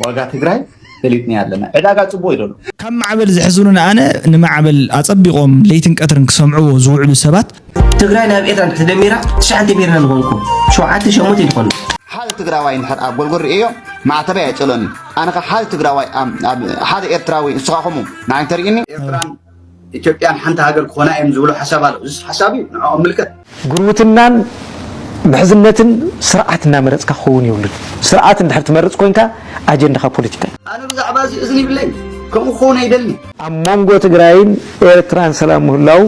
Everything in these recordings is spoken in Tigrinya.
ዋጋ ትግራይ ፈሊጥና ኣለና። ዕዳጋ ጽቡቅ ይደሉ። ካብ ማዕበል ዘሕዝኑኒ ኣነ፣ ንማዕበል ኣጸቢቖም ለይትን ቀትርን ክሰምዕዎ ዝውዕሉ ሰባት። ትግራይ ናብ ኤርትራ እንድሕር ተደሚራ ትሽዓተ ሚርና ንኾንኩ ሸውዓተ ሸሞንተ ይኾኑ። ሓደ ትግራዋይ እንድሕር ኣብ ጎልጎል ርእዮ ማዕተበይ ኣይጨሎኒ። ኣነ ኸ ሓደ ትግራዋይ ኣብ ኣብ ሓደ ኤርትራዊ ንስኻኹም ንዓይ እንተርእኒ። ኤርትራን ኢትዮጵያን ሓንቲ ሃገር ክኾና እዮም ዝብሉ ሓሳብ ኣሎ። እዚ ሓሳብ እዩ ንዕኦም ምልከት። ጉርብትናን ምሕዝነትን ስርዓት እናመረፅካ ክኸውን የብሉን። ስርዓት እንድሕር ትመርፅ ኮይንካ ኣጀንዳኻ ፖለቲካ እዩ። ኣነ ብዛዕባ እዚ እዝኒ ይብለይ ከምኡ ክኸውን ኣይደልኒ። ኣብ መንጎ ትግራይን ኤርትራን ሰላም ምህላው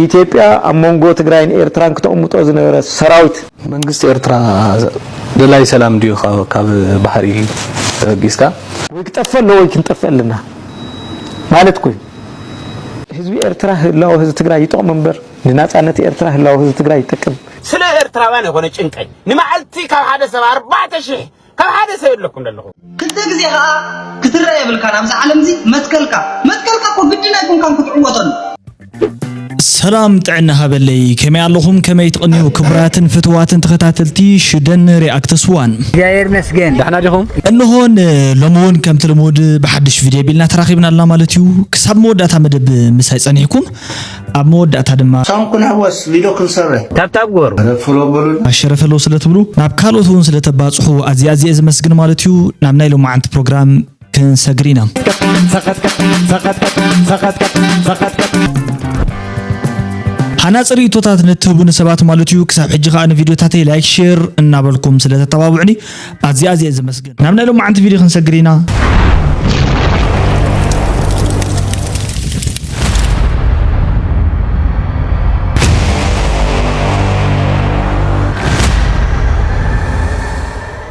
ኢትዮጵያ ኣብ መንጎ ትግራይን ኤርትራን ክተቕምጦ ዝነበረ ሰራዊት መንግስቲ ኤርትራ ደላይ ሰላም ድዩ ካብ- ካብ ባህሪ ተበጊስካ? ወይ ክጠፍእ ኣለዎ ወይ ክንጠፍእ ኣለና ማለት ኮይኑ ህዝቢ ኤርትራ ህላወ ህዝቢ ትግራይ ይጠቕም እምበር ንናፃነት ኤርትራ ህላወ ህዝቢ ትግራይ ይጠቅም። ስለ ኤርትራውያን የኾነ ጭንቀኝ ንመዓልቲ ካብ ሓደ ሰብ ኣርባዕተ ሽሕ ካብ ሓደ ሰብ የለኩም ዘለኹ። ክልተ ግዜ ኸዓ ክትረእ የብልካን ኣብዚ ዓለም እዚ መትከልካ መትከልካ እኮ ግድን ኣይኮንካን ክትዕወተሉ። ሰላም ጥዕና ሃበለይ፣ ከመይ ኣለኹም? ከመይ ትቕንዩ ክቡራትን ፍትዋትን ተኸታተልቲ ሽደን ሪኣክትስ ዋን? እግዚኣብሔር ይመስገን። ዳሕና ዲኹም? እንሆን ሎሚ እውን ከምቲ ልሙድ ብሓድሽ ቪድዮ ቢልና ተራኺብና ኣለና ማለት እዩ። ክሳብ መወዳእታ መደብ ምሳይ ጸኒሕኩም ኣብ መወዳእታ ድማ ሳንኩን ኣወስ ቪድዮ ክንሰርሕ ታብታብ ግበሩ። ረፍሎ በሉና። ኣሸረፈሎ ስለ ትብሉ ናብ ካልኦት እውን ስለ ተባጽሑ ኣዝየ ኣዝየ እየ ዝመስግን ማለት እዩ። ናብ ናይ ሎማዓንቲ ፕሮግራም ክንሰግር ኢና። ሃናጺ ርእይቶታት ንትህቡኒ ሰባት ማለት እዩ። ክሳብ ሕጂ ከኣ ንቪድዮታተይ ላይክ ሼር እናበልኩም ስለ ተተባብዑኒ ኣዝየ ኣዝየ እየ ዘመስግን። ናብ ናይ ሎማዓንቲ ቪድዮ ክንሰግር ኢና።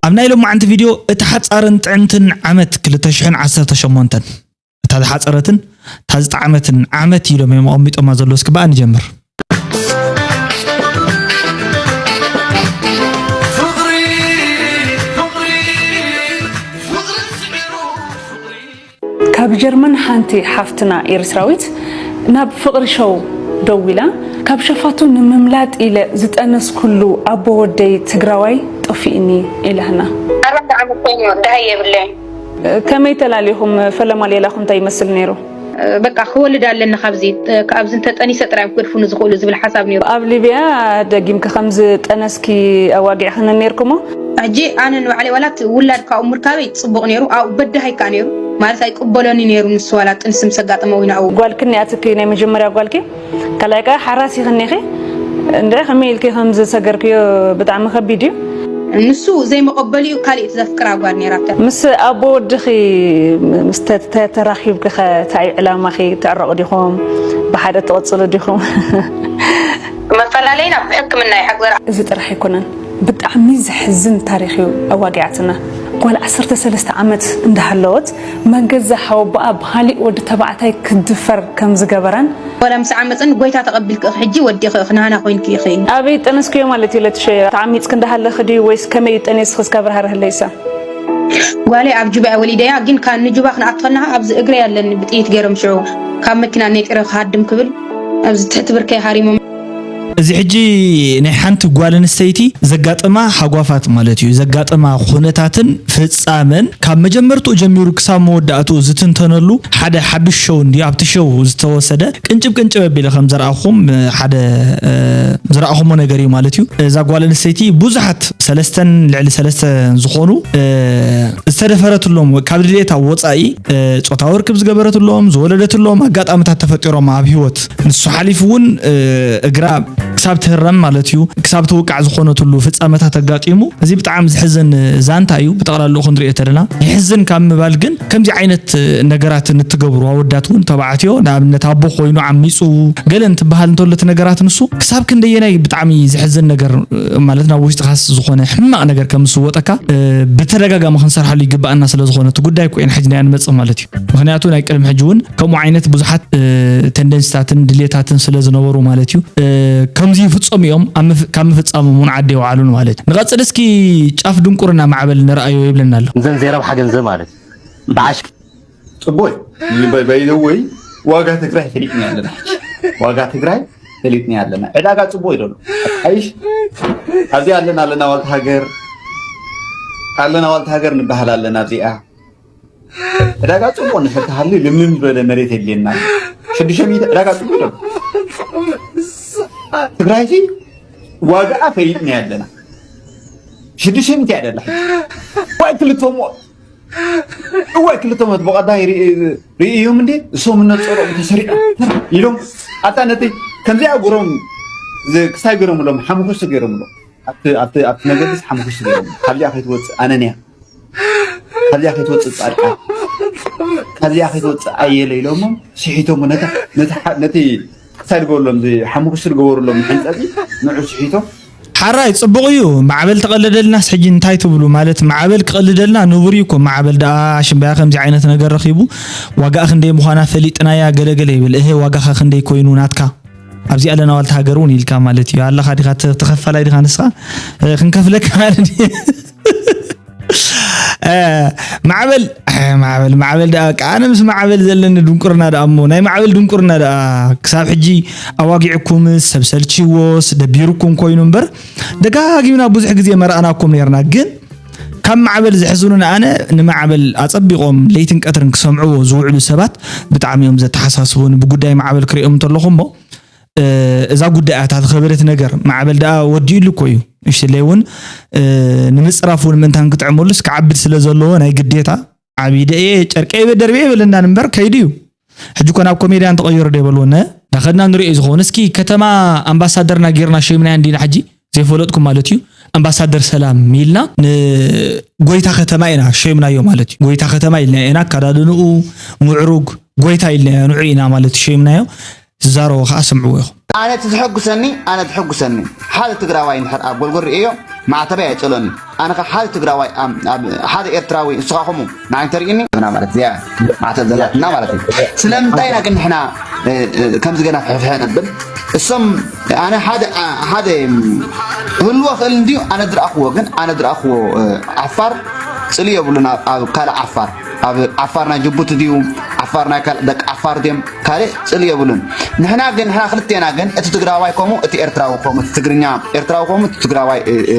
ኣብ ናይ ሎማዓንቲ ቪድዮ እታ ሓጻርን ጥዕምትን ዓመት ክልተ ሽሕን ዓሰርተ ሸሞንተን እታ ዝሓጸረትን እታ ዝጠዓመትን ዓመት ኢሎም እዮም ኣቐሚጦማ ዘለዉ። እስኪ ብኣ ንጀምር። ካብ ጀርመን ሓንቲ ሓፍትና ኤርትራዊት ናብ ፍቕሪ ሾው ደዊላ፣ ካብ ሸፋቱ ንምምላጥ ኢለ ዝጠነስኩሉ ኣቦ ወደይ ትግራዋይ ጠፊእኒ ኢላትና። ኣርባዕተ ዓመት ኮይኑ ደሃይ የብለይን። ከመይ ተላሊኹም? ፈለማ ሌላኹም እንታይ ይመስል ነይሩ? በቃ ክወልድ ኣለኒ ካብዚ፣ ካብዚ እንተጠኒሰ ጥራይ እዮም ክገድፉኒ ዝኽእሉ ዝብል ሓሳብ ነይሩ። ኣብ ሊብያ ደጊምኪ ከምዚ ጠነስኪ ኣዋጊዕክኒ ነይርክሞ? ሕጂ ኣነ ንባዕለይ ዋላ እቲ ውላድ ካብኡ ምርካበይ ጽቡቕ ነይሩ፣ ኣብኡ በዳሂ ከኣ ነይሩ። ማለት ኣይቅበሎኒ ነይሩ ንሱ ዋላ ጥንሲ ምስ ኣጋጠመ ወይ ንኣኡ። ጓልኪ እኒኣትኪ ናይ መጀመርያ ጓልኪ? ካልኣይ ከኣ ሓራስ ኢኺ እኒኺ። እንድዒ ከመይ ኢልኪ ከምዚ ዝሰገርክዮ ብጣዕሚ ከቢድ እዩ። ንሱ ዘይመቐበሊኡ ካሊእ ዘፍቅራ ጓል ነይራታ። ምስ ኣቦ ወድኺ ምስ ተ- ተ- ተራኺብኪ ኸ እንታይ እዩ ዕላማኺ? ትዕረቑ ዲኹም? ብሓደ ትቕጽሉ ዲኹም? መፈላለይና ብሕክምና ይሓግዘና። እዚ ጥራሕ ኣይኮነን። ብጣዕሚ ዘሕዝን ታሪኽ እዩ ኣዋጊዓትና። ጓል ዓሰርተ ሰለስተ ዓመት እንዳሃለወት መን ገዛ ሓወቦኣ ብኻሊእ ወዲ ተባዕታይ ክትድፈር ከም ዝገበራን። ጓል ኣምሳ ዓመፅን ጎይታ ተቐቢልኪ ኢኺ ሕጂ ወዲኺ ኢኺ ናህና ኮይንኪ ኢኺ። ኣበይ ጠነስክዮ ማለት እዩ ለትሸ? ተዓሚፅኪ እንዳሃለኺ ድዩ ወይስ ከመይ እዩ ጠኒስኺ እስከ ኣብርሃርህለይሰ? ጓለይ ኣብ ጁባ እያ ወሊደያ ግን ካብ ንጁባ ክንኣቱ ከለና ኣብዚ እግረይ ኣለኒ ብጥይት ገይሮም ሽዑ ካብ መኪና ነጢረ ክሃድም ክብል ኣብዚ ትሕቲ ብርከይ ሃሪሞም። እዚ ሕጂ ናይ ሓንቲ ጓል ኣንስተይቲ ዘጋጥማ ሃጓፋት ማለት እዩ፣ ዘጋጥማ ኩነታትን ፍጻመን ካብ መጀመርትኡ ጀሚሩ ክሳብ መወዳእትኡ ዝትንተነሉ ሓደ ሓዱሽ ሸው እንድዩ። ኣብቲ ሸው ዝተወሰደ ቅንጭብ ቅንጭብ ኣቢለ ከም ዘርኣኹም ሓደ ዝረኣኹሞ ነገር እዩ ማለት እዩ። እዛ ጓል ኣንስተይቲ ብዙሓት ሰለስተን ልዕሊ ሰለስተ ዝኾኑ ዝተደፈረትሎም ካብ ድሌታ ወፃኢ ፆታዊ ርክብ ዝገበረትሎም ዝወለደትሎም ኣጋጣምታት ተፈጢሮም ኣብ ህይወት ንሱ ሓሊፉ እውን እግራ ክሳብ ትህረም ማለት እዩ ክሳብ ትውቃዕ ዝኾነትሉ ፍፃመታት ኣጋጢሙ። እዚ ብጣዕሚ ዝሕዝን ዛንታ እዩ። ብጠቕላላኡ ክንሪኦ ተለና የሕዝን ካብ ምባል ግን ከምዚ ዓይነት ነገራት እንትገብሩ ኣወዳት እውን ተባዕትዮ ንኣብነት ኣቦ ኮይኑ ዓሚፁ ገለ እንትበሃል እንተሎ እቲ ነገራት ንሱ ክሳብ ክንደየናይ ብጣዕሚ ዘሕዝን ነገር ማለት ናብ ውሽጥኻስ ዝኾነ ሕማቕ ነገር ከም ዝስወጠካ ብተደጋጋሚ ክንሰርሓሉ ይግባኣና ስለ ዝኾነ እቲ ጉዳይ እኮ ኢና ሕጂ ናይ ንመፅእ ማለት እዩ። ምክንያቱ ናይ ቅድሚ ሕጂ እውን ከምኡ ዓይነት ብዙሓት ተንደንስታትን ድሌታትን ስለ ዝነበሩ ማለት እዩ። ከምዚ ይፍፀሙ እዮም። ካብ ምፍፃሞም እውን ዓዲ የውዓሉን ማለት እዩ። ንቐፅል እስኪ ጫፍ ድንቁርና ማዕበል ንርኣዮ ይብለና ኣሎ። እዘን ዘይረብሓ ገንዘብ ማለት ብዓሽ ፅቡቅ እዩ። ባይዘወይ ዋጋ ትግራይ ፈሊጥና ኣለና። ዋጋ ትግራይ ፈሊጥና ኣለና። ዕዳጋ ፅቡቅ ይደሉ ኣይሽ ኣብዚ ኣለና ኣለና ዋልታ ሃገር ኣለና ዋልታ ሃገር ንበሃል ኣለና ኣብዚኣ ዕዳጋ ጽቡቕ እንድሕር ተሃልዩ ልምልም ዝበለ መሬት የድልየና። ሽዱሽተ ሚእቲ ዕዳጋ ጽቡቕ ኢሎም። ትግራይቲ ዋጋኣ ፈሊጥና ኣለና። ሽዱሽተ ሚእቲ እያ ደላ። ዋይ ክልተ ሞ-፣ እዋይ ክልተ ሞት ብቐዳይ ርኢ-፣ ርእዮም እንዴ እሶም እነጸሮም ተሰሪዖም ኢሎም። ኣታ ነቲ ከምዚኣ ጉሮም ዝ-፣ ክሳይ ገይሮምሎም ሓሙኽሽቲ ገይሮምሎም። ኣብቲ፣ ኣብቲ፣ ኣብቲ መገድስ ሓሙኽሽቲ ገይሮም። ካብዚኣ ከይትወጽእ ኣነንያ። ካብዚኣ ከይትወጽእ ጻድቃን። ካብዚኣ ከይትወጽእ ኣየለ ኢሎሞም ስሒቶሞ ነታ፣ ነቲ ሓ-፣ ነቲ ክሳይ ዝገበሩሎም፣ እዚ ሓሙኽሽቲ ዝገበሩሎም ሕንጸጺ ንዑ ስሒቶም። ሓራይ ጽቡቕ እዩ። ማዕበል ተቐለደልናስ ሕጂ እንታይ ትብሉ? ማለት ማዕበል ክቐልደልና ንቡር እዩ እኮ። ማዕበል ደኣ ሽምባያ ከምዚ ዓይነት ነገር ረኺቡ ዋጋኣ ክንደይ ምዃና ፈሊጥናያ ገለገለ ይብል። እህ ዋጋኻ ክንደይ ኮይኑ ናትካ? ኣብዚኣ ኣለና ዋልታ ሃገር እውን ኢልካ ማለት እዩ። ኣለኻ ዲኻ ተ-፣ ተኸፋላይ ዲኻ ንስኻ? እ፣ ክንከፍለካ ማለት እዩ። እ፣ ማዕበል፣ እ፣ ማዕበል፣ ማዕበል ደኣ በቃ ኣነ ምስ ማዕበል ዘለኒ ድንቁርና ደኣ እሞ ናይ ማዕበል ድንቁርና ደኣ ክሳብ ሕጂ ኣዋጊዕኩምስ ሰብ ሰልችዎስ ደቢሩኩም ኮይኑ እምበር ደጋጊምና ብዙሕ ግዜ መርኣናኩም ነርና። ግን ካብ ማዕበል ዘሕዝኑኒ ኣነ ንማዕበል ኣጸቢቖም ለይትን ቀትርን ክሰምዕዎ ዝውዕሉ ሰባት ብጣዕሚ እዮም ዘተሓሳስቡኒ ብጉዳይ ማዕበል ክሪኦም እንተለኹ እሞ እ፣ እዛ ጉዳይ እታ ዝኸበደት ነገር ማዕበል ደኣ ወዲኡሉ እኮ እዩ። እሽትለይ እውን፣ እ፣ ንምጽራፉ ንምእንታን ክጥዕመሉስ ክዓብድ ስለ ዘለዎ ናይ ግዴታ ዓብደ እየ ጨርቀይ ደርቤ ይበለና እምበር ከይዱ እዩ። ሕጂ እኮ ናብ ኮሜድያን ተቐይሩ ዶ ይበልዎ? ነ ናኸድና ንሪኦ እዩ ዝኸውን። እስኪ ከተማ ኣምባሳደርና ጌርና ሸይምናያ እንዲና ሕጂ ዘይፈለጥኩም ማለት እዩ። ኣምባሳደር ሰላም ኢልና ንጎይታ ከተማ ኢና ሸይምናዮ ማለት እዩ። ጎይታ ከተማ ኢልና ኢና ኣካዳድንኡ ምዕሩግ ጎይታ ኢልና ንዑ ኢና ማለት ሸይምናዮ። ዝዛረቦ ከዓ ስምዕዎ ኢኹም። ኣነ እቲ ዝሐጉሰኒ ኣነ ዝሐጉሰኒ ሓደ ትግራዋይ እንድሕር ኣብ ጎልጎል ርእዮ ማዕተበይ ኣይጨሎኒ። ኣነ ከ ሓደ ትግራዋይ ኣም- ኣብ ሓደ ኤርትራዊ ንስኻኹም ንዓይ እንተርእዩኒ ንሕና ማለት እዚኣ ማዕተብ ዘላትና ማለት እዩ። ስለምንታይ ኢና ግን ንሕና እ፣ እ፣ ከምዚ ገና ፍሕፍሐ ነብል እሶም ኣነ ሓደ ኣ- ሓደ እም፣ ክህልዎ ክእል እንድዩ ኣነ ዝረኣኽዎ ግን ኣነ ዝረኣኽዎ እ፣ ዓፋር ጽልኢ የብሉን ኣብ- ኣብ ካልእ ዓፋር ኣብ ዓፋር ናይ ጅቡቲ ድዩ ዓፋር ናይ ካልእ ደቂ ዓፋር ድዮም ካልእ ጽልኢ የብሉን። ንሕና ግን ንሕና ክልቴና ግን እቲ ትግራዋይ ከምኡ እቲ ኤርትራዊ ከምኡ እቲ ትግርኛ ኤርትራዊ ከምኡ እቲ ትግራዋይ እ፣ እ፣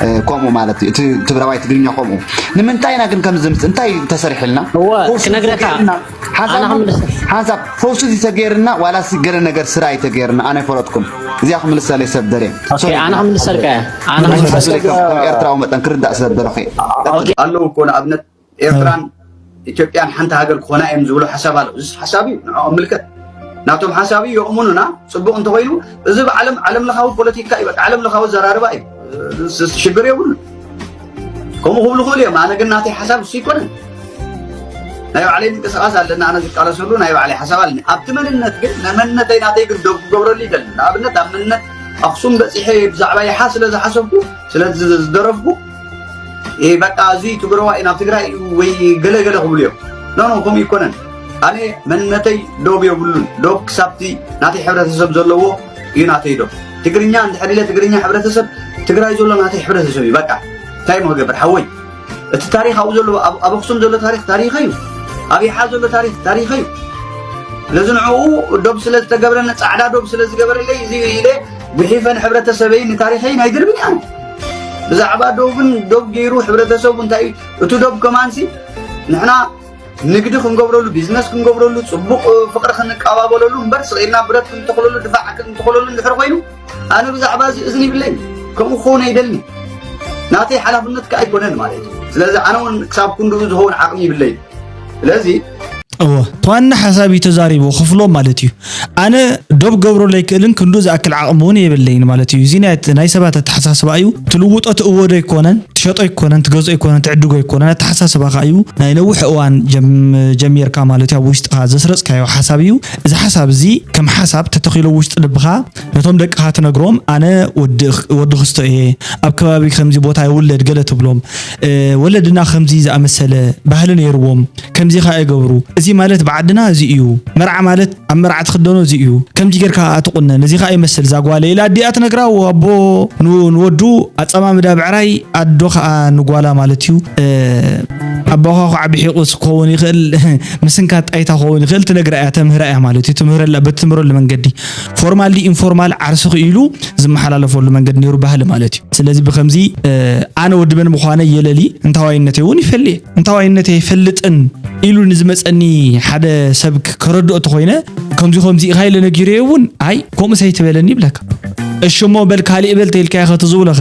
እ፣ ከምኡ ማለት እዩ። እቲ ትግራዋይ ትግርኛ ከምኡ ንምንታይ ኢና ግን ከምዚ ምስ እንታይ ተሰሪሕልና እወ ፈውሲ ክነግረካ ተገይርና ሓንሳብ ኣነ ክምልስ ሓንሳብ ፈውሲ እዚ ተገይርና ዋላሲ ገለ ነገር ስራ ኣይተገይርና ኣነ ፈረጥኩም እዚኣ ክምልሰልይ ሰብ ደልየ ኦኬ ኣነ ክምልሰልካ እየ ኣነ ክምልሰልይ ክምልሰልካ ከም ኤርትራዊ መጠን ክርዳእ ስለ ዝደለኹ እየ። ኦኬ ኣሎ እኮ ንኣብነት ኤርትራን ኢትዮጵያን ሓንቲ ሃገር ክኾና እዮም ዝብሉ ሓሳብ ኣሎ። እዚ ሓሳብ እዩ ንዕኦም ምልከት ናቶም ሓሳብ እዩ የእሙኑና። ፅቡቅ እንተኮይኑ እዚ ብዓለም ዓለም ለኻዊ ፖለቲካ እዩ። በቃ ዓለም ለኻዊ ዘራርባ እዩ። ስ- ሽግር የብሉ። ከምኡ ክብሉ ክእሉ እዮም። ኣነ ግን ናተይ ሓሳብ እሱ ይኮነን። ናይ ባዕለይ ምንቅስቃስ ኣለና ኣነ ዝቃለሰሉ ናይ ባዕለይ ሓሳብ ኣለኒ። ኣብቲ መንነት ግን ንመንነተይ ናተይ ግን ደው ክገብረሉ ይደሊ። ንኣብነት ኣብ መንነት ኣክሱም በፂሐ ብዛዕባ ይሓ ስለ ዝሓሰብኩ ስለ ዝደረፍኩ እ በቃ እዚ ትግረዋይ ናብ ትግራይ እዩ ወይ ገለ ገለ ክብሉ እዮም። ኖ ኖ ከምኡ ይኮነን። ኣነ መንነተይ ዶብ የብሉን። ዶብ ክሳብቲ ናተይ ሕብረተሰብ ዘለዎ እዩ ናተይ ዶብ። ትግርኛ እንድሕር ኢለ ትግርኛ ሕብረተሰብ ትግራይ ዘሎ ናተይ ሕብረተሰብ እዩ በቃ። እንታይ ሞ ክገብር ሓወይ እቲ ታሪክ ኣብኡ ዘሎ ኣብ ኣብ ኣክሱም ዘሎ ታሪክ ታሪከይ እዩ። ኣብ ይሓ ዘሎ ታሪክ ታሪከይ እዩ። ስለዚ ንዕኡ ዶብ ስለ ዝተገብረኒ ፃዕዳ ዶብ ስለ ዝገበረለይ እዚ ኢለ ጉሒፈ ንሕብረተሰበይ ንታሪኸይን ኣይድርብን እየ። ብዛዕባ ዶብን ዶብ ገይሩ ሕብረተሰቡ እንታይ እዩ እቲ ዶብ ከማንሲ ንሕና ንግዲ ክንገብረሉ ቢዝነስ ክንገብረሉ ፅቡቕ ፍቕሪ ክንቀባበለሉ እምበር ስቕ ኢልና ብረት ክንተኽለሉ ድፋዕ ክንተኽለሉ እንድሕር ኮይኑ ኣነ ብዛዕባ እዚ እዝኒ ይብለይ ከምኡ ክኸውን ኣይደልኒ ናተይ ሓላፍነት ከኣ ኣይኮነን ማለት እዩ ስለዚ ኣነ እውን ክሳብ ክንድኡ ዝኸውን ዓቕሚ ይብለይ ስለዚ እወ እቲ ዋና ሓሳብ እዩ ተዛሪቡ ክፍሎም ማለት እዩ ኣነ ዶብ ገብረሉ ኣይክእልን ክንዱ ዝኣክል ዓቕሚ እውን የብለይን ማለት እዩ እዚ ናይ ናይ ሰባት ኣተሓሳስባ እዩ ትልውጦ ትእወዶ ኣይኮነን ትሸጦ ኣይኮነን ትገዝኦ ኣይኮነን ትዕድጎ ኣይኮነን ኣተሓሳስባኻ እዩ ናይ ነዊሕ እዋን ጀም- ጀሚርካ ማለት እዩ ኣብ ውሽጥኻ ዘስረፅካዮ ሓሳብ እዩ እዚ ሓሳብ እዚ ከም ሓሳብ ተተኺሎ ውሽጢ ልብኻ ነቶም ደቅኻ ትነግሮም ኣነ ወዲ ወዲ ክስቶ እየ ኣብ ከባቢ ከምዚ ቦታ ይውለድ ገለ ትብሎም ወለድና ከምዚ ዝኣመሰለ ባህሊ ነይርዎም ከምዚ ኸዓ ይገብሩ እዚ ማለት ብዓድና እዚ እዩ መርዓ ማለት ኣብ መርዓ ትኽደኖ እዚ እዩ ከምዚ ጌርካ ትቑነን እዚ ኸዓ ይመስል እዛ ጓለይ ኢላ ኣዲኣ ትነግራ ኣቦ ንወዱ ኣፀማምዳ ብዕራይ ኣዶ ከዓ ንጓላ ማለት እዩ። ኣቦኻ ከዓ ብሒቁስ ክኸውን ይኽእል፣ ምስንካ ጣይታ ክኸውን ይኽእል። ትነግራ እያ፣ ተምህራ እያ ማለት እዩ። ትምህረላ በትምህረሉ መንገዲ፣ ፎርማል ኢንፎርማል፣ ዓርሲ ክኢሉ ዝመሓላለፈሉ መንገዲ ነይሩ ባህሊ ማለት እዩ። ስለዚ ብከምዚ ኣነ ወዲ መን ምዃነ የለሊ፣ እንታዋይነተይ እውን ይፈልየ፣ እንታዋይነተይ ይፈልጥን ኢሉ ንዝመፀኒ ሓደ ሰብ ከረድኦ ተኮይነ፣ ከምዚ ከምዚ ኢኻ ኢለ ነጊረዮ እውን፣ ኣይ ከምኡ ሰይትበለኒ ይብለካ። እሺ እሞ በል ካሊእ በል ተይልካዮ ከትዝውለኸ